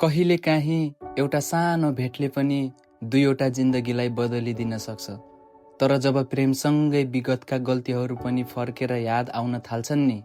कहिलेकाहीँ एउटा सानो भेटले पनि दुईवटा जिन्दगीलाई बदलिदिन सक्छ। तर जब प्रेमसँगै विगतका गल्तीहरू पनि फर्केर याद आउन थाल्छन् नि,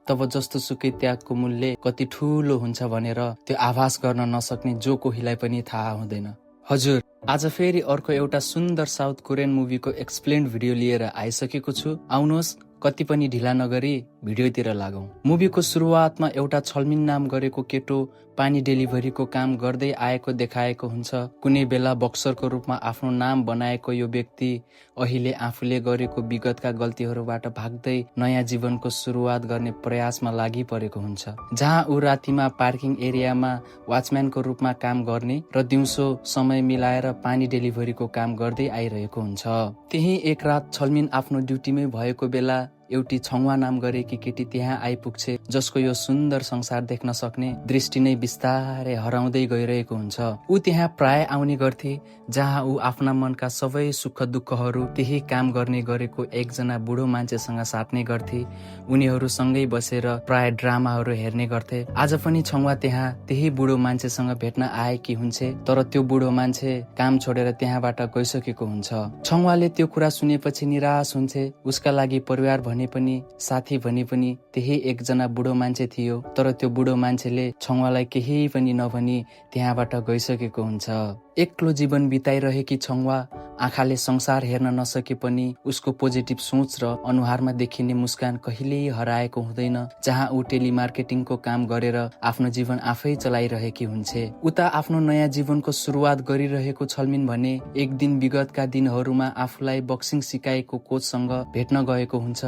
तब जस्तो सुकै त्यागको मूल्य कति ठूलो हुन्छ भनेर त्यो आभास गर्न नसक्ने जो कोहीलाई पनि थाहा हुँदैन। हजुर, आज फेरि अर्को एउटा सुन्दर साउथ कोरियन मुभीको एक्सप्लेन्ड भिडियो लिएर आइसकेको छु। आउनुहोस्, कति पनि ढिला नगरी भिडियोतिर लागौं। मुभीको सुरुवातमा एउटा छलमिन नाम गरेको केटो पानी डेलिभरीको काम गर्दै आएको देखाएको हुन्छ। कुनै बेला बक्सरको रूपमा आफ्नो नाम बनाएको यो व्यक्ति अहिले आफूले गरेको विगतका गल्तीहरूबाट भाग्दै नयाँ जीवनको सुरुवात गर्ने प्रयासमा लागि परेको हुन्छ। जहाँ ऊ रातिमा पार्किङ एरियामा वाचम्यानको रूपमा काम गर्ने र दिउँसो समय मिलाएर पानी डेलिभरीको काम गर्दै आइरहेको हुन्छ। त्यही एक रात छलमिन आफ्नो ड्युटीमै भएको बेला एउटी छङ्वा नाम गरेकी केटी त्यहाँ आइपुग्छे, जसको यो सुन्दर संसार देख्न सक्ने दृष्टि नै बिस्तारै हराउँदै गइरहेको हुन्छ। ऊ त्यहाँ प्राय आउने गर्थे, जहाँ ऊ आफ्ना मनका सबै सुख दुःखहरू त्यही काम गर्ने गरेको एकजना बुढो मान्छेसँग साट्ने गर्थे। उनीहरूसँगै बसेर प्राय ड्रामाहरू हेर्ने गर्थे। आज पनि छङ्वा त्यहाँ त्यही बुढो मान्छेसँग भेट्न आएकी हुन्छे, तर त्यो बुढो मान्छे काम छोडेर त्यहाँबाट गइसकेको हुन्छ। छङ्वाले त्यो कुरा सुनेपछि निराश हुन्छे। उसका लागि परिवार भने पनि, साथी भने पनि त्यही एकजना बुढो मान्छे थियो, तर त्यो बुढो मान्छेले छङ्वालाई केही पनि नभनी त्यहाँबाट गइसकेको हुन्छ। एक्लो जीवन बिताइरहेकी छङ्वा आँखाले संसार हेर्न नसके पनि उसको पोजिटिभ सोच र अनुहारमा देखिने मुस्कान कहिल्यै हराएको हुँदैन। जहाँ ऊ टेलिमार्केटिङको काम गरेर आफ्नो जीवन आफै चलाइरहेकी हुन्छे, उता आफ्नो नयाँ जीवनको सुरुवात गरिरहेको छलमिन भने एक दिन विगतका दिनहरूमा आफूलाई बक्सिङ सिकाएको कोचसँग भेट्न गएको हुन्छ,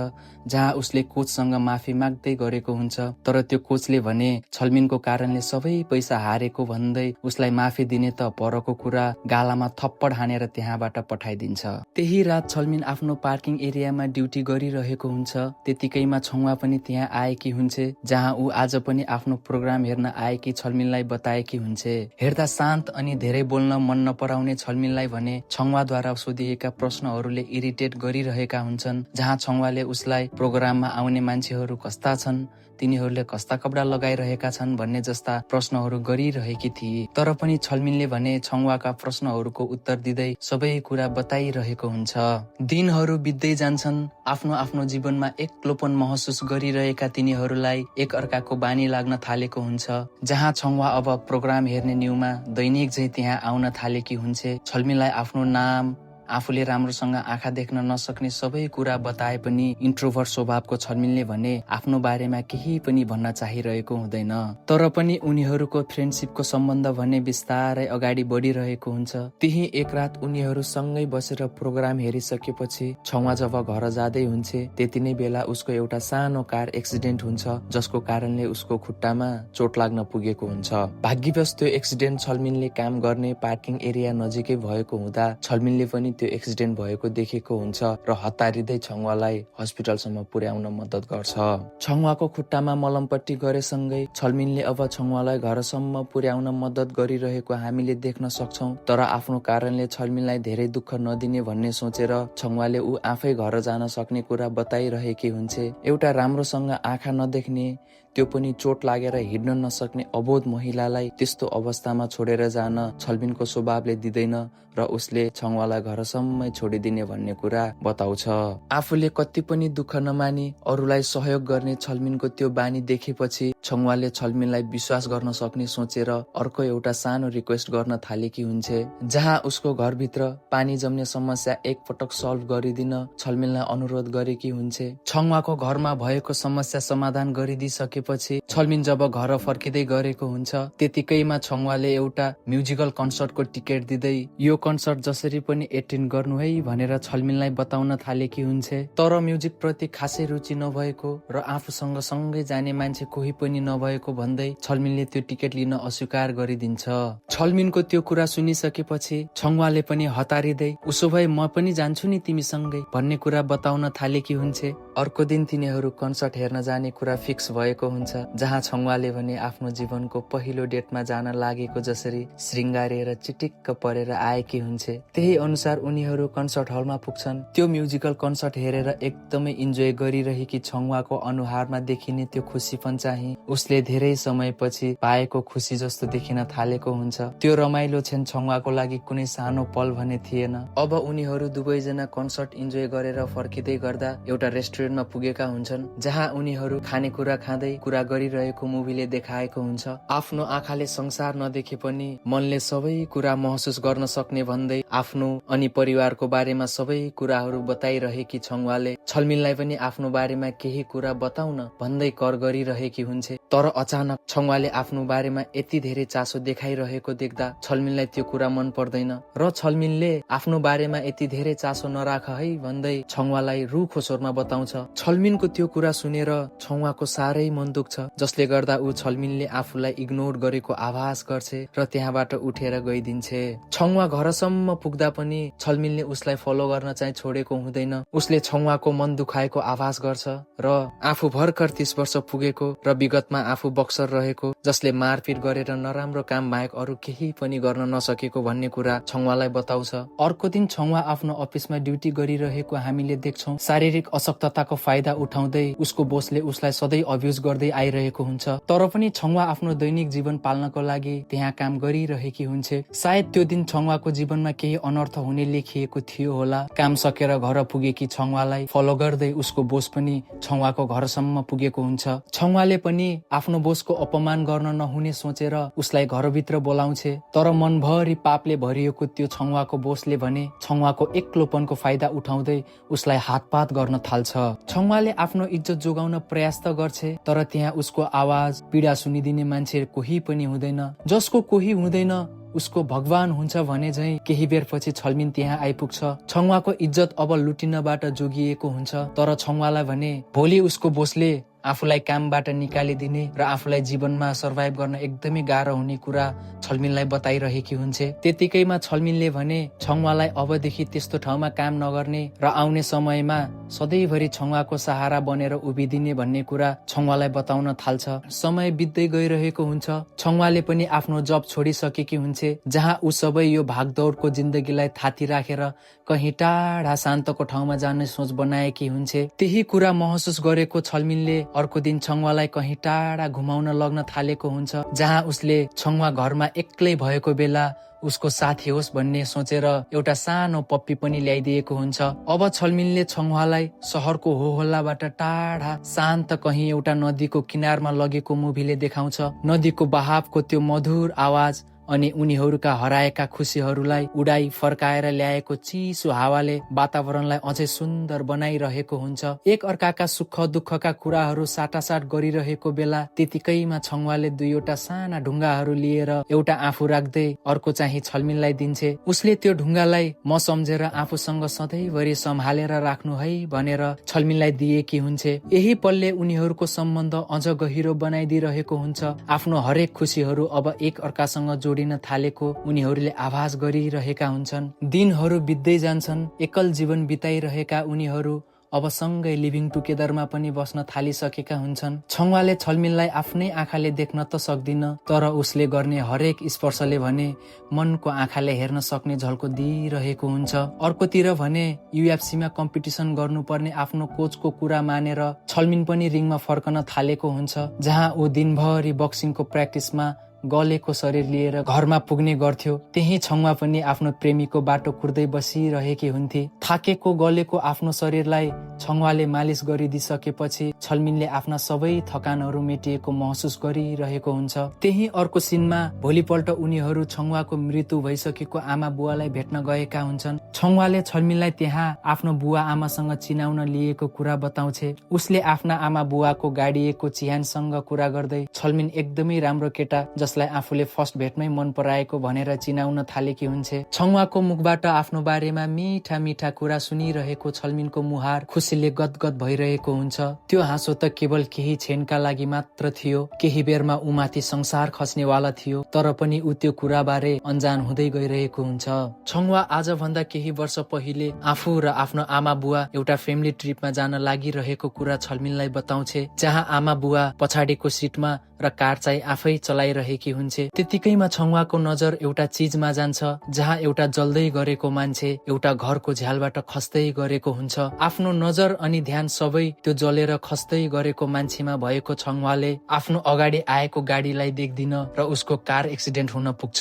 जहाँ उसले कोचसँग माफी माग्दै गरेको हुन्छ। तर त्यो कोचले भने छलमिनको कारणले सबै पैसा हारेको भन्दै उसलाई माफी दिने त परको कुरा, गालामा थप्पड हानेर त्यहाँबाट पठाइदिन्छ। त्यही रात छलमिन आफ्नो पार्किङ एरियामा ड्युटी गरिरहेको हुन्छ। त्यतिकैमा छङ्वा पनि त्यहाँ आएकी हुन्छे, जहाँ ऊ आज पनि आफ्नो प्रोग्राम हेर्न आएकी छलमिनलाई बताएकी हुन्छे। हेर्दा शान्त अनि धेरै बोल्न मन नपराउने छलमिनलाई भने छङ्वाद्वारा सोधिएका प्रश्नहरूले इरिटेट गरिरहेका हुन्छन्। जहाँ छङ्वाले उसलाई प्रोग्राममा आउने मान्छेहरू कस्ता छन्, तिनीहरूले कस्ता कपडा लगाइरहेका छन् भन्ने जस्ता प्रश्नहरू गरिरहेकी थिए। तर पनि छलमिनले भने छङ्वाका प्रश्नहरूको उत्तर दिँदै सबै कुरा बताइरहेको हुन्छ। दिनहरू बित्दै जान्छन्। आफ्नो आफ्नो जीवनमा एक्लोपन महसुस गरिरहेका तिनीहरूलाई एक अर्काको बानी लाग्न थालेको हुन्छ। जहाँ छङ्वा अब प्रोग्राम हेर्ने न्युमा दैनिक झै त्यहाँ आउन थालेकी हुन्छे। छलमिनलाई आफ्नो नाम, आफूले राम्रोसँग आँखा देख्न नसक्ने सबै कुरा बताए पनि इन्ट्रोभर्ट स्वभावको छलमिनले भने आफ्नो बारेमा केही पनि भन्न चाहिरहेको हुँदैन। तर पनि उनीहरूको फ्रेन्डसिपको सम्बन्ध भने बिस्तारै अगाडि बढिरहेको हुन्छ। त्यही एक रात उनीहरू सँगै बसेर प्रोग्राम हेरिसकेपछि छङ्वा जब घर जाँदै हुन्छे, त्यति नै बेला उसको एउटा सानो कार एक्सिडेन्ट हुन्छ, जसको कारणले उसको खुट्टामा चोट लाग्न पुगेको हुन्छ। भाग्यवश त्यो एक्सिडेन्ट छलमिनले काम गर्ने पार्किङ एरिया नजिकै भएको हुँदा छलमिनले पनि त्यो एक्सिडेन्ट भएको देखेको हुन्छ र हतारिँदै छङ्वालाई हस्पिटलसम्म पुर्याउन मद्दत गर्छ। छङ्वाको खुट्टामा मलमपट्टी गरेसँगै छलमिनले अब छङ्वालाई घरसम्म पुर्याउन मद्दत गरिरहेको हामीले देख्न सक्छौं। तर आफ्नो कारणले छलमिनलाई धेरै दुःख नदिने भन्ने सोचेर छङ्वाले ऊ आफै घर जान सक्ने कुरा बताइरहेकी हुन्छे। एउटा राम्रोसँग आँखा नदेख्ने, त्यो पनि चोट लागेर हिँड्न नसक्ने अबोध महिलालाई त्यस्तो अवस्थामा छोडेर जान छलमिनको स्वभावले दिँदैन र उसले छङ्वालाई घरसम्मै छोडिदिने भन्ने कुरा बताउँछ। आफूले कति पनि दुःख नमानी अरूलाई सहयोग गर्ने छलमिनको त्यो बानी देखेपछि छङ्वाले छलमिनलाई विश्वास गर्न सक्ने सोचेर अर्को एउटा सानो रिक्वेस्ट गर्न थालेकी हुन्छे। जहाँ उसको घरभित्र पानी जम्ने समस्या एकपटक सल्भ गरिदिन छलमिनलाई अनुरोध गरेकी हुन्छे। छङ्वाको घरमा भएको समस्या समाधान गरिदिइसकेपछि छलमिन जब घर फर्किँदै गरेको हुन्छ, त्यतिकैमा छङ्वाले एउटा म्युजिकल कन्सर्टको टिकट दिँदै यो कन्सर्ट जसरी पनि एटेन्ड गर्नु है भनेर छलमिनलाई बताउन थालेकी हुन्छे। तर म्युजिक प्रति खासै रुचि नभएको र आफूसँग सँगै जाने मान्छे कोही पनि नभएको भन्दै छलमिनले त्यो टिकट लिन अस्वीकार गरिदिन्छ। छलमिनको त्यो कुरा सुनिसकेपछि छङ्वाले पनि हतारिँदै उसो भए म पनि जान्छु नि तिमीसँगै भन्ने कुरा बताउन थालेकी हुन्छे। अर्को दिन तिनीहरू कन्सर्ट हेर्न जाने कुरा फिक्स भएको हुन्छ जहाँ छङ्वाले भने आफ्नो जीवनको पहिलो डेटमा जान लागेको जसरी श्रृङ्गारेर चिटिक्क परेर आएकी हुन्छ। त्यही अनुसार उनीहरू कन्सर्ट हलमा पुग्छन्। त्यो म्युजिकल कन्सर्ट हेरेर एकदमै इन्जोय गरिरहेकी छङ्वाको अनुहारमा देखिने त्यो खुसीपन चाहिँ उसले धेरै समयपछि पाएको खुसी जस्तो देखिन थालेको हुन्छ। त्यो रमाइलो क्षण छङ्वाको लागि कुनै सानो पल भने थिएन। अब उनीहरू दुवैजना कन्सर्ट इन्जोय गरेर फर्किँदै गर्दा एउटा रेस्टुरेन्टमा पुगेका हुन्छन् जहाँ उनीहरू खानेकुरा खाँदै कुरा गरिरहेको मुभीले देखाएको हुन्छ। आफ्नो आँखाले संसार नदेखे पनि मनले सबै कुरा महसुस गर्न सक्ने भन्दै आफ्नो अनि परिवारको बारेमा सबै कुराहरू बताइरहेकी छङ्वाले छलमिनलाई पनि आफ्नो बारेमा केही कुरा बताउन भन्दै कर गरिरहेकी हुन्छ। तर अचानक छङ्वाले आफ्नो बारेमा यति धेरै चासो देखाइरहेको देख्दा छलमिनलाई त्यो कुरा मन पर्दैन र छलमिनले आफ्नो बारेमा यति धेरै चासो नराख है भन्दै छङ्वालाई रुखो स्वरमा बताउँछ। छलमिनको त्यो कुरा सुनेर छङ्वाको साह्रै मन दुख्छ, जसले गर्दा ऊ छलमिनले आफूलाई इग्नोर गरेको आभास गर्छ र त्यहाँबाट उठेर गइदिन्छ। छङ्वा घरसम्म पुग्दा पनि छलमिनले उसलाई फलो गर्न चाहिँ छोडेको हुँदैन। उसले छङ्वाको मन दुखाएको आभास गर्छ र आफू भर्खर 30 वर्ष पुगेको र विगतमा आफू बक्सर रहेको, जसले मारपिट गरेर नराम्रो काम बाहेक अरू केही पनि गर्न नसकेको भन्ने कुरा छङ्वालाई बताउँछ। अर्को दिन छङ्वा आफ्नो अफिसमा ड्युटी गरिरहेको हामीले देख्छौँ। शारीरिक अशक्तताको फाइदा उठाउँदै उसको बोसले उसलाई सधैँ अब्युज गर्दै आइरहेको हुन्छ। तर पनि छङ्वा आफ्नो दैनिक जीवन पाल्नको लागि त्यहाँ काम गरिरहेकी हुन्छ। सायद त्यो दिन छङ्वाको जीवनमा केही अनर्थ हुने लेखिएको थियो होला। काम सकेर घर पुगेकी छङ्वालाई फलो गर्दै उसको बोस पनि छङ्वाको घरसम्म पुगेको हुन्छ। छङ्वाले पनि आफ्नो बोसको अपमान गर्न नहुने सोचेर उसलाई घरभित्र बोलाउँछ। तर मनभरि पापले भरिएको त्यो छङ्वाको बोसले भने छङ्वाको एक्लोपनको फाइदा उठाउँदै उसलाई हातपात गर्न थाल्छ। छङ्वाले आफ्नो इज्जत जोगाउन प्रयास त गर्छ, तर त्यहाँ उसको आवाज पीडा सुनिदिने मान्छे कोही पनि हुँदैन। जसको कोही हुँदैन उसको भगवान हुन्छ भने झै केही बेर पछि छलमिन त्यहाँ आइपुग्छ। छङ्वाको इज्जत अब लुटिनबाट जोगिएको हुन्छ। तर छङ्वालाई भने भोलि उसको बोसले आफूलाई कामबाट निकालिदिने र आफूलाई जीवनमा सर्भाइभ गर्न एकदमै गाह्रो हुने कुरा छलमिनलाई बताइरहेकी हुन्छ। त्यतिकैमा छलमिनले भने छङ्वालाई अबदेखि त्यस्तो ठाउँमा काम नगर्ने र आउने समयमा सधैँभरि छङ्वाको सहारा बनेर उभिदिने भन्ने कुरा छङ्वालाई बताउन थाल्छ। समय बित्दै गइरहेको हुन्छ। छङ्वाले पनि आफ्नो जब छोडिसकेकी हुन्छ, जहाँ ऊ सबै यो भागदौडको जिन्दगीलाई थाती राखेर कहीँ टाढा शान्तको ठाउँमा जाने सोच बनाएकी हुन्छ। त्यही कुरा महसुस गरेको छलमिनले अर्को दिन छङ्वालाई कहीँ टाढा घुमाउन लग्न थालेको हुन्छ, जहाँ उसले छङ्वा घरमा एक्लै भएको बेला उसको साथी होस् भन्ने सोचेर एउटा सानो पप्पी पनि ल्याइदिएको हुन्छ। अब छलमिनले छङ्वालाई सहरको होहल्लाबाट टाढा शान्त कहीँ एउटा नदीको किनारमा लगेको मुभीले देखाउँछ। नदीको बहावको त्यो मधुर आवाज अनि उनीहरूका हराएका खुसीहरूलाई उडाई फर्काएर ल्याएको चिसो हावाले वातावरणलाई अझै सुन्दर बनाइरहेको हुन्छ। एक अर्काका सुख दुःखका कुराहरू साटासाट गरिरहेको बेला त्यतिकैमा छङ्वाले दुईवटा साना ढुङ्गाहरू लिएर एउटा आफू राख्दै अर्को चाहिँ छलमिनलाई दिन्छ। उसले त्यो ढुङ्गालाई म सम्झेर आफूसँग सधैँभरि सम्हालेर राख्नु है भनेर छलमिनलाई दिएकी हुन्छ। यही पलले उनीहरूको सम्बन्ध अझ गहिरो बनाइदिइरहेको हुन्छ। आफ्नो हरेक खुसीहरू अब एक अर्कासँग जोडिन थालेको उनीहरूले आभास गरिरहेका हुन्छन्। दिनहरू बित्दै जान्छन्। एकल जीवन बिताइरहेका उनीहरू अब सँगै लिभिङ टुगेदरमा पनि बस्न थालिसकेका हुन्छन्। छङ्वाले छलमिनलाई आफ्नै आँखाले देख्न त सक्दिन, तर उसले गर्ने हरेक स्पर्शले भने मनको आँखाले हेर्न सक्ने झल्को दिइरहेको हुन्छ। अर्कोतिर भने युएफसीमा कम्पिटिसन गर्नुपर्ने आफ्नो कोचको कुरा मानेर छलमिन पनि रिङमा फर्कन थालेको हुन्छ, जहाँ ऊ दिनभरि बक्सिङको प्र्याक्टिसमा गलेको शरीर लिएर घरमा पुग्ने गर्थ्यो। त्यही छङ्वा पनि आफ्नो प्रेमीको बाटो कुर्दै बसिरहेकी हुन्थे। थाकेको गलेको आफ्नो शरीरलाई छङ्वाले मालिस गरिदिसकेपछि छलमिनले आफ्ना सबै थकानहरू मेटिएको महसुस गरिरहेको हुन्छ। त्यही अर्को सिनमा भोलिपल्ट उनीहरू छङ्वाको मृत्यु भइसकेको आमा बुवालाई भेट्न गएका हुन्छन्। छङ्वाले छलमिनलाई त्यहाँ आफ्नो बुवा आमासँग चिनाउन लिएको कुरा बताउँछ। उसले आफ्ना आमा बुवाको गाडिएको चिहानसँग कुरा गर्दै छलमिन एकदमै राम्रो केटा जसलाई आफूले फर्स्ट भेटमै मन पराएको भनेर चिनाउन थालेकी हुन्छे। छङ्वाको मुखबाट आफ्नो बारेमा मिठा मिठा कुरा सुनिरहेको छलमिनको मुहार खुसीले गदगद भइरहेको हुन्छ। त्यो हाँसो त केवल केही क्षणका लागि मात्र थियो। केही बेरमा उमाथि संसार खस्नेवाला थियो, तर पनि ऊ त्यो कुराबारे अनजान हुँदै गइरहेको हुन्छ। छङ्वा आजभन्दा केही वर्ष पहिले आफू र आफ्नो आमा बुवा एउटा फ्यामिली ट्रिपमा जान लागिरहेको कुरा छलमिनलाई बताउँछे, जहाँ आमा बुवा पछाडिको सिटमा र कार चाहिँ आफै चलाइरहेकी हुन्छे। त्यतिकैमा छङ्वाको नजर एउटा चिजमा जान्छ, जहाँ एउटा जल्दै गरेको मान्छे एउटा घरको झ्यालबाट खस्दै गरेको हुन्छ। आफ्नो नजर अनि ध्यान सबै त्यो जलेर खस्दै गरेको मान्छेमा भएको छङ्वाले आफ्नो अगाडि आएको गाडीलाई देख्दिन र उसको कार एक्सिडेन्ट हुन पुग्छ।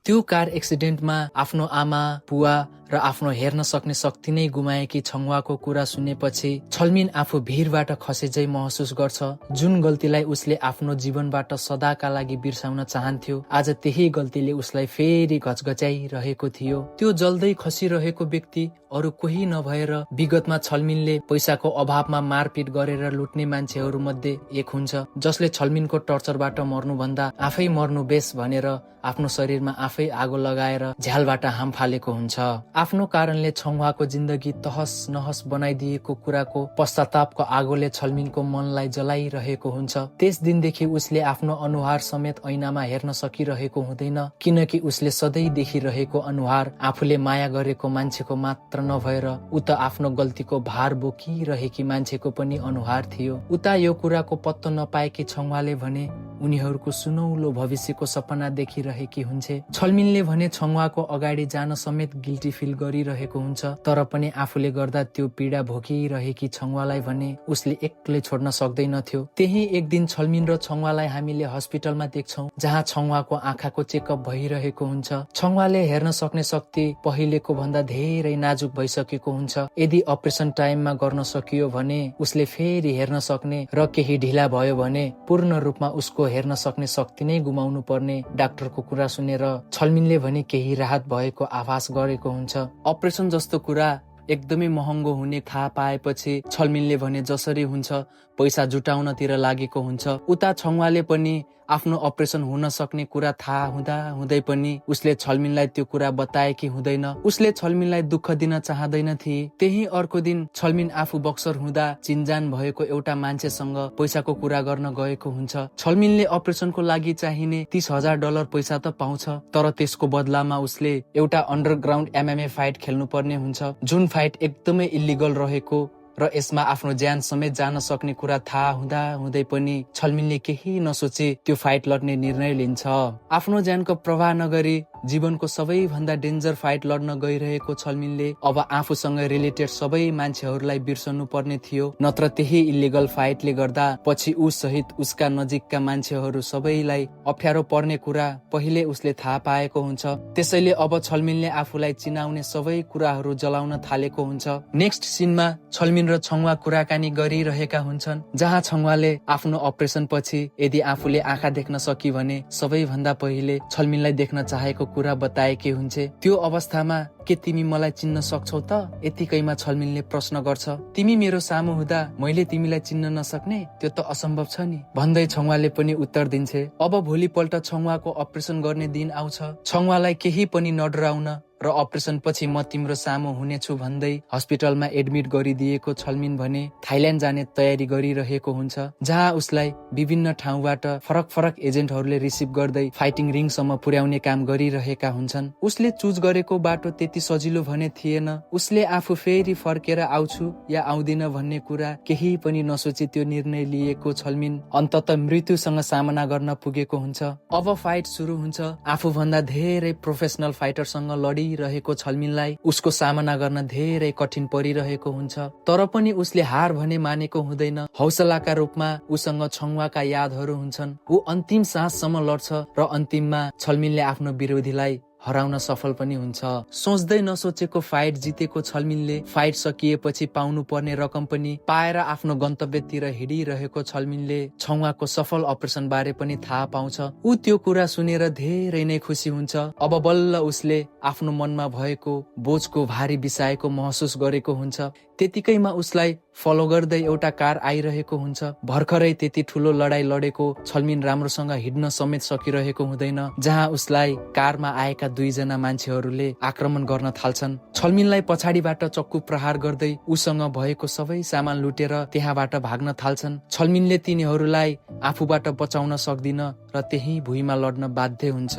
त्यो कार एक्सिडेन्टमा आफ्नो आमा बुवा र आफ्नो हेर्न सक्ने शक्ति नै गुमाएकी छङ्वाको कुरा सुनेपछि छलमिन आफू भिरबाट खसेझै महसुस गर्छ। जुन गल्तीलाई उसले आफ्नो जीवनबाट सदाका लागि बिर्साउन चाहन्थ्यो, आज त्यही गल्तीले उसलाई फेरि घचघच्याइरहेको थियो। त्यो जल्दै खसिरहेको व्यक्ति अरू कोही नभएर विगतमा छलमिनले पैसाको अभावमा मारपिट गरेर लुट्ने मान्छेहरू मध्ये एक हुन्छ, जसले छलमिनको टर्चरबाट मर्नुभन्दा आफै मर्नु बेस भनेर आफ्नो शरीरमा आफै आगो लगाएर झ्यालबाट हाम फालेको हुन्छ। आफ्नो कारणले छङ्वाको जिन्दगी तहस नहस बनाइदिएको कुराको पश्चातापको आगोले छलमिनको मनलाई जलाइरहेको हुन्छ। त्यस दिनदेखि उसले आफ्नो अनुहार समेत ऐनामा हेर्न सकिरहेको हुँदैन, किनकि उसले सधैँ देखिरहेको अनुहार आफूले माया गरेको मान्छेको मात्र नभएर उता आफ्नो गल्तीको भार बोकिरहेकी मान्छेको पनि अनुहार थियो। उता यो कुराको पत्तो नपाएकी छङ्वाले भने उनीहरूको सुनौलो भविष्यको सपना देखिरहेकी हुन्छे। छलमिनले भने छङ्वाको अगाडि जान समेत गिल्टी फिल गरिरहेको हुन्छ, तर पनि आफूले गर्दा त्यो पीडा भोगिरहेकी छङ्वालाई भने उसले एक्लै छोड्न सक्दैनथ्यो। त्यही एक दिन छलमिन र छङ्वालाई हामीले हस्पिटलमा देख्छौं, जहाँ छङ्वाको आँखाको चेकअप भइरहेको हुन्छ। छङ्वाले हेर्न सक्ने शक्ति पहिलेको भन्दा धेरै नाजुक भइसकेको हुन्छ। यदि अपरेसन टाइममा गर्न सकियो भने उसले फेरि हेर्न सक्ने र केही ढिला भयो भने पूर्ण रूपमा उसको हेर्न सक्ने शक्ति नै गुमाउनु पर्ने डाक्टरको कुरा सुनेर छलमिनले भने केही राहत भएको आभास गरेको हुन्छ। अपरेसन जस्तो कुरा एकदमै महँगो हुने थाहा पाएपछि छलमिनले भने जसरी हुन्छ पैसा जुटाउनतिर लागेको हुन्छ। उता छङ्वाले पनि आफ्नो अपरेसन हुन सक्ने कुरा थाहा हुँदा हुँदै पनि उसले छलमिनलाई त्यो कुरा बताएकी हुँदैन। उसले छलमिनलाई दुःख दिन चाहदैन थिए। त्यही अर्को दिन छलमिन आफू बक्सर हुँदा चिन्जान भएको एउटा मान्छेसँग पैसाको कुरा गर्न गएको हुन्छ। छलमिनले अपरेसनको लागि चाहिने $30,000 पैसा त पाउँछ, तर त्यसको बदलामा उसले एउटा अन्डरग्राउन्ड MMA फाइट खेल्नु पर्ने हुन्छ, जुन फाइट एकदमै इलिगल रहेको र यसमा आफ्नो ज्यान समेत जान सक्ने कुरा थाहा हुँदा हुँदै पनि छलमिनले केही नसोची त्यो फाइट लड्ने निर्णय लिन्छ। आफ्नो ज्यानको प्रवाह नगरी जीवनको सबैभन्दा डेन्जर फाइट लड्न गइरहेको छलमिनले अब आफूसँग रिलेटेड सबै मान्छेहरूलाई बिर्सनु पर्ने थियो, नत्र त्यही इलिगल फाइटले गर्दा पछि ऊ सहित उसका नजिकका मान्छेहरू सबैलाई अप्ठ्यारो पर्ने कुरा पहिले उसले थाहा पाएको हुन्छ। त्यसैले अब छलमिनले आफूलाई चिनाउने सबै कुराहरू जलाउन थालेको हुन्छ। नेक्स्ट सिनमा छलमिन र छङ्वा कुराकानी गरिरहेका हुन्छन्, जहाँ छङ्वाले आफ्नो अपरेसन पछि यदि आफूले आँखा देख्न सकी भने सबैभन्दा पहिले छलमिनलाई देख्न चाहेको कुरा बताएकी हुन्छे। त्यो अवस्थामा के तिमी मलाई चिन्न सक्छौ त? यतिकैमा छलमिनले प्रश्न गर्छ, तिमी मेरो सामु हुँदा मैले तिमीलाई चिन्न नसक्ने? त्यो त असम्भव छ नि, भन्दै छङ्वाले पनि उत्तर दिन्छे। अब भोलिपल्ट छङ्वाको अपरेसन गर्ने दिन आउँछ। छङ्वालाई केही पनि नडराउन र अपरेसन पछि म तिम्रो सामु हुनेछु भन्दै हस्पिटलमा एडमिट गरिदिएको छलमिन भने थाइल्यान्ड जाने तयारी गरिरहेको हुन्छ, जहाँ उसलाई विभिन्न ठाउँबाट फरक फरक एजेन्टहरूले रिसिभ गर्दै फाइटिङ रिङसम्म पुर्याउने काम गरिरहेका हुन्छन्। उसले चुज गरेको बाटो त्यति सजिलो भने थिएन। उसले आफू फेरि फर्केर आउँछु या आउँदिन भन्ने कुरा केही पनि नसोची त्यो निर्णय लिएको छलमिन अन्ततः मृत्युसँग सामना गर्न पुगेको हुन्छ। अब फाइट सुरु हुन्छ। आफूभन्दा धेरै प्रोफेसनल फाइटरसँग लडिरहेको छलमिनलाई उसको सामना गर्न धेरै कठिन परिरहेको हुन्छ, तर पनि उसले हार भने मानेको हुँदैन। हौसलाका रूपमा उसँग छङ्वाका यादहरू हुन्छन्। ऊ अन्तिम साससम्म लड्छ र अन्तिममा छलमिनले आफ्नो विरोधीलाई हराउन सफल पनि हुन्छ। सोच्दै नसोचेको फाइट जितेको छलमिनले फाइट सकिएपछि पाउनु पर्ने रकम पनि पाएर आफ्नो गन्तव्यतिर हिँडिरहेको छलमिनले छङ्वाको सफल अपरेसन बारे पनि थाहा पाउँछ। ऊ त्यो कुरा सुनेर धेरै नै खुसी हुन्छ। अब बल्ल उसले आफ्नो मनमा भएको बोझको भारी बिसाएको महसुस गरेको हुन्छ। त्यतिकैमा उसलाई फलो गर्दै एउटा कार आइरहेको हुन्छ। भर्खरै त्यति ठुलो लडाई लडेको छलमिन राम्रोसँग हिँड्न समेत सकिरहेको हुँदैन, जहाँ उसलाई कारमा आएका दुईजना मान्छेहरूले आक्रमण गर्न थाल्छन्। छलमिनलाई पछाडिबाट चक्कु प्रहार गर्दै उसँग भएको सबै सामान लुटेर त्यहाँबाट भाग्न थाल्छन्। छलमिनले तिनीहरूलाई आफूबाट बचाउन सक्दिन र त्यही भुइँमा लड्न बाध्य हुन्छ।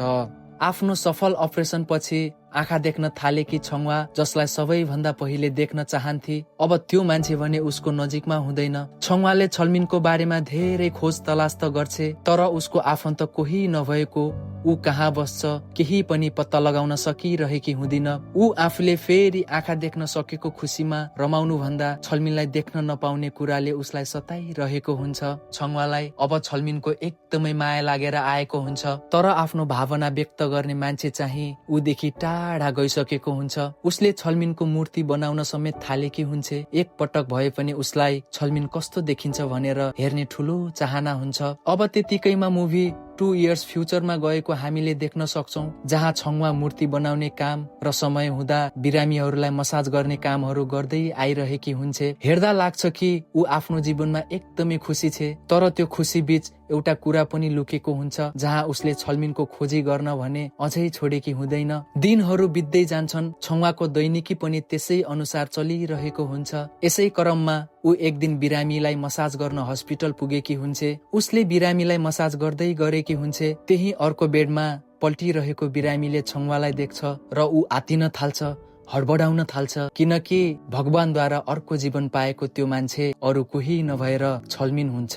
आफ्नो सफल अपरेसन पछि आँखा देख्न थालेकी छङ्वा, जसलाई सबैभन्दा पहिले देख्न चाहन्थे, अब त्यो मान्छे भने उसको नजिकमा हुँदैन। छङ्वाले छलमिनको बारेमा धेरै खोज तलास त गर्छे, तर उसको आफन्त कोही नभएको, ऊ कहाँ बस्छ केही पनि पत्ता लगाउन सकिरहेकी हुँदिन। ऊ आफूले फेरि आँखा देख्न सकेको खुसीमा रमाउनु भन्दा छलमिनलाई देख्न नपाउने कुराले उसलाई सताइरहेको हुन्छ। छङ्वालाई अब छलमिनको एकदमै माया लागेर आएको हुन्छ, तर आफ्नो भावना व्यक्त गर्ने मान्छे चाहिँ ऊदेखि टाढा गइसकेको हुन्छ। उसले छलमिनको मूर्ति बनाउन समेत थालेकी हुन्छ। एक पटक भए पनि उसलाई छलमिन कस्तो देखिन्छ भनेर हेर्ने ठुलो चाहना हुन्छ। अब त्यतिकैमा मुभी 2 इयर्स फ्युचरमा गएको हामीले देख्न सक्छौं, जहाँ छङ्वा मूर्ति बनाउने काम र समय हुँदा बिरामीहरूलाई मसाज गर्ने कामहरू गर्दै आइरहेकी हुन्छ। हेर्दा लाग्छ कि ऊ आफ्नो जीवनमा एकदमै खुसी छे, तर त्यो खुसी बीच एउटा कुरा पनि लुकेको हुन्छ, जहाँ उसले छलमिनको खोजी गर्न भने अझै छोडेकी हुँदैन। दिनहरू बित्दै जान्छन्, छङ्वाको दैनिकी पनि त्यसै अनुसार चलिरहेको हुन्छ। यसै क्रममा ऊ एक दिन बिरामीलाई मसाज गर्न हस्पिटल पुगेकी हुन्छ। उसले बिरामीलाई मसाज गर्दै गरेकी हुन्छ। त्यही अर्को बेडमा पल्टिरहेको बिरामीले छङ्वालाई देख्छ र ऊ आत्तिन थाल्छ, हडबडाउन थाल्छ, किनकि भगवानद्वारा अर्को जीवन पाएको त्यो मान्छे अरू कोही नभएर छलमिन हुन्छ।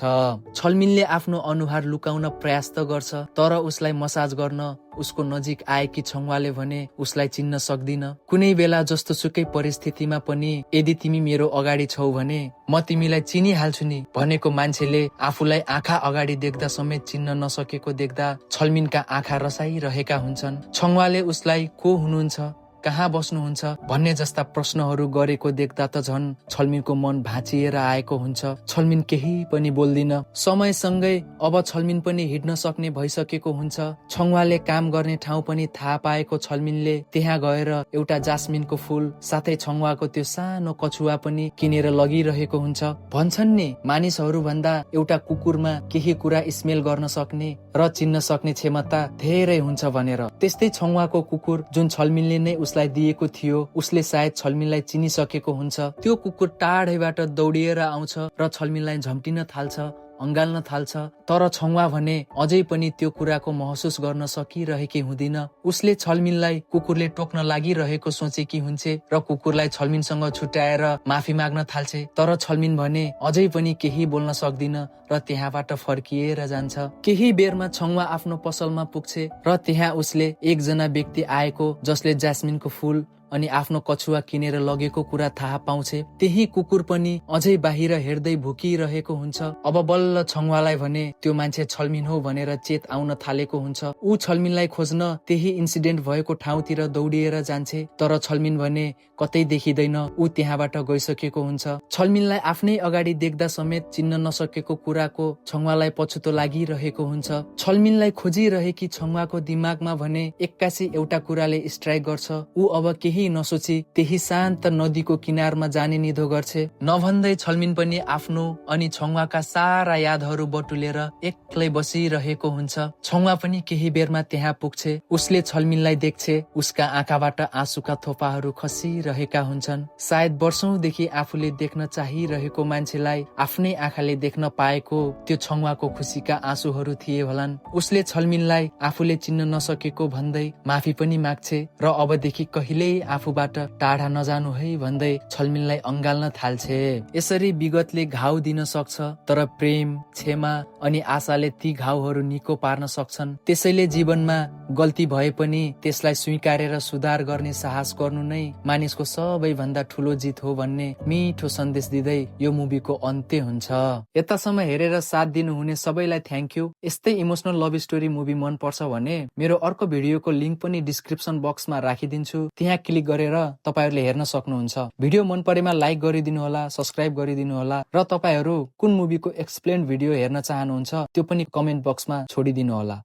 छलमिनले आफ्नो अनुहार लुकाउन प्रयास त गर्छ, तर उसलाई मसाज गर्न उसको नजिक आएकी छङ्वाले भने उसलाई चिन्न सक्दिन। कुनै बेला जस्तो सुकै परिस्थितिमा पनि यदि तिमी मेरो अगाडि छौ भने म तिमीलाई चिनिहाल्छु नि भनेको मान्छेले आफूलाई आँखा अगाडि देख्दा समेत चिन्न नसकेको देख्दा छलमिनका आँखा रसाइरहेका हुन्छन्। छङ्वाले उसलाई को हुनुहुन्छ, कहाँ बस्नुहुन्छ भन्ने जस्ता प्रश्नहरू गरेको देख्दा त झन् छलमिनको मन भाँचिएर आएको हुन्छ। छलमिन केही पनि बोल्दिन। समयसँगै अब छलमिन पनि हिँड्न सक्ने भइसकेको हुन्छ। छङ्वाले काम गर्ने ठाउँ पनि थाहा पाएको छलमिनले त्यहाँ गएर एउटा जास्मिनको फूल साथै छङ्वाको त्यो सानो कछुवा पनि किनेर लगिरहेको हुन्छ। भन्छन् नि, मानिसहरू भन्दा एउटा कुकुरमा केही कुरा स्मेल गर्न सक्ने र चिन्न सक्ने क्षमता धेरै हुन्छ भनेर। त्यस्तै छङ्वाको कुकुर जुन छलमिनले नै उसलाई दिएको थियो, उसले सायद छलमिनलाई चिनिसकेको हुन्छ। त्यो कुकुर टाढैबाट दौडिएर आउँछ र छलमिनलाई झम्टिन थाल्छ, अँगाल्न थाल्छ, तर छङ्वा भने अझै पनि त्यो कुराको महसुस गर्न सकिरहेकी हुँदिन। उसले छलमिनलाई कुकुरले टोक्न लागिरहेको सोचेकी हुन्छ र कुकुरलाई छलमिनसँग छुट्याएर माफी माग्न थाल्छ, तर छलमिन भने अझै पनि केही बोल्न सक्दिन र त्यहाँबाट फर्किएर जान्छ। केही बेरमा छङ्वा आफ्नो पसलमा पुग्छ र त्यहाँ उसले एकजना व्यक्ति आएको जसले जास्मिनको फूल अनि आफ्नो कछुवा किनेर लगेको कुरा थाहा पाउँछ। त्यही कुकुर पनि अझै बाहिर हेर्दै भुकिरहेको हुन्छ। अब बल्ल छङ्वालाई भने त्यो मान्छे छलमिन हो भनेर चेत आउन थालेको हुन्छ। ऊ छलमिनलाई खोज्न त्यही इन्सिडेन्ट भएको ठाउँतिर दौडिएर जान्छ, तर छलमिन भने कतै देखिँदैन। ऊ त्यहाँबाट गइसकेको हुन्छ। छलमिनलाई आफ्नै अगाडि देख्दा समेत चिन्न नसकेको कुराको छङ्वालाई पछुतो लागिरहेको हुन्छ। छलमिनलाई खोजिरहेकी छङ्वाको दिमागमा भने एक्कासी एउटा कुराले स्ट्राइक गर्छ। ऊ अब केही नसोची त्यही शान्त नदीको किनारमा जाने निधो गर्छ। नभन्दै छलमिन पनि आफ्नो अनि छङ्वाका सारा यादहरू बटुलेर एक्लै बसिरहेको हुन्छ। छङ्वा पनि केही बेरमा त्यहाँ पुग्छ। उसले छलमिनलाई देख्छ। उसका आँखाबाट आँसुका थोपाहरू खसिरहेका हुन्छन्। सायद वर्षौंदेखि आफूले देख्न चाहिरहेको मान्छेलाई आफ्नै आँखाले देख्न पाएको त्यो छङ्वाको खुसीका आँसुहरू थिए होलान्। उसले छलमिनलाई आफूले चिन्न नसकेको भन्दै माफी पनि माग्छ र अबदेखि कहिल्यै आफूबाट टाढा नजानु है भन्दै छलमिनलाई अँगाल्न थाल्छ। यसरी विगतले घाउ दिन सक्छ, तर प्रेम, क्षमा अनि आशाले ती घाउहरू निको पार्न सक्छन्। त्यसैले जीवनमा गल्ती भए पनि त्यसलाई स्वीकारेर सुधार गर्ने साहस गर्नु नै मानिसको सबैभन्दा ठुलो जित हो भन्ने मिठो सन्देश दिँदै यो मुभीको अन्त्य हुन्छ। यतासम्म हेरेर साथ दिनुहुने सबैलाई थ्याङ्क यू। यस्तै इमोसनल लभ स्टोरी मुभी मन पर्छ भने मेरो अर्को भिडियोको लिङ्क पनि डिस्क्रिप्सन बक्समा राखिदिन्छु, त्यहाँ क्लिक गरेर तपाईहरुले हेर्न सक्नुहुन्छ। भिडियो मन परेमा लाइक गरिदिनु होला, सब्स्क्राइब गरिदिनु होला र तपाईहरु कुन मुभीको एक्सप्लेन भिडियो हेर्न चाहनुहुन्छ त्यो पनि कमेन्ट बक्समा छोडिदिनु होला।